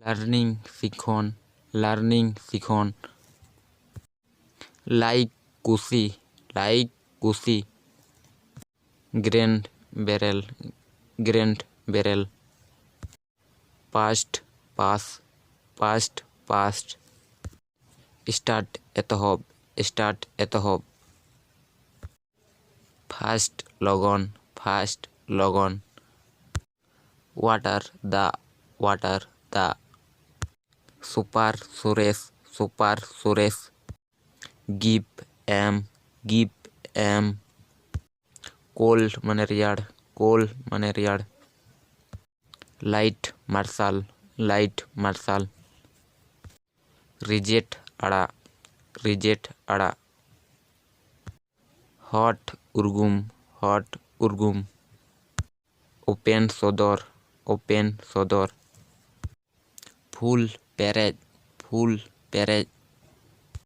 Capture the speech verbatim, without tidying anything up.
Learning ᱥᱤᱠᱷᱚᱱ, learning ᱥᱤᱠᱷᱚᱱ᱾ Like ᱠᱩᱥᱤ, ᱞᱟᱭᱤᱠ ᱠᱩᱥᱤ᱾ ᱜᱨᱮᱱᱰ ᱵᱮᱨᱮᱞ, ᱜᱨᱮᱱᱰ ᱵᱮᱨᱮᱞ᱾ ᱯᱟᱥᱴ ᱯᱟᱥ, ᱯᱟᱥᱴ ᱯᱟᱥᱴ᱾ ᱥᱴᱟᱨᱴ ᱮᱛᱚᱦᱚᱵ, ᱥᱴᱟᱨᱴ ᱮᱛᱚᱦᱚᱵ᱾ ᱯᱷᱟᱥᱴ ᱞᱚᱜᱚᱱ, ᱯᱷᱟᱥᱴ ᱞᱚᱜᱚᱱ᱾ ᱣᱟᱴᱟᱨ ᱫᱟᱜ, ᱣᱟᱴᱟᱨ ᱫᱟᱜ᱾ ᱥᱩᱯᱟᱨ ᱥᱩᱨᱮᱥ, ᱥᱩᱯᱟᱨ ᱥᱩᱨᱮᱥ᱾ ᱜᱤᱯ ᱮᱢ, ᱜᱤᱯ ᱮᱢ᱾ ᱠᱳᱞᱰ ᱢᱟᱱᱮ ᱨᱮᱭᱟᱲ, ᱠᱳᱞᱰ ᱢᱟᱱᱮ ᱨᱮᱭᱟᱲ᱾ ᱞᱟᱭᱤᱴ ᱢᱟᱨᱥᱟᱞ, ᱞᱟᱭᱤᱴ ᱢᱟᱨᱥᱟᱞ᱾ ᱨᱤᱡᱮᱴ ᱟᱲᱟᱜ, ᱨᱤᱡᱮᱴ ᱟᱲᱟᱜ᱾ ᱦᱚᱴ ᱩᱨᱜᱩᱢ, ᱦᱚᱴ ᱩᱨᱜᱩᱢ᱾ ᱳᱯᱮᱱ ᱥᱚᱫᱚᱨ, ᱳᱯᱮᱱ ᱥᱚᱫᱚᱨ᱾ ᱯᱷᱩᱞ ᱯᱮᱨᱮᱡ, ᱯᱷᱩᱞ ᱯᱮᱨᱮᱡ᱾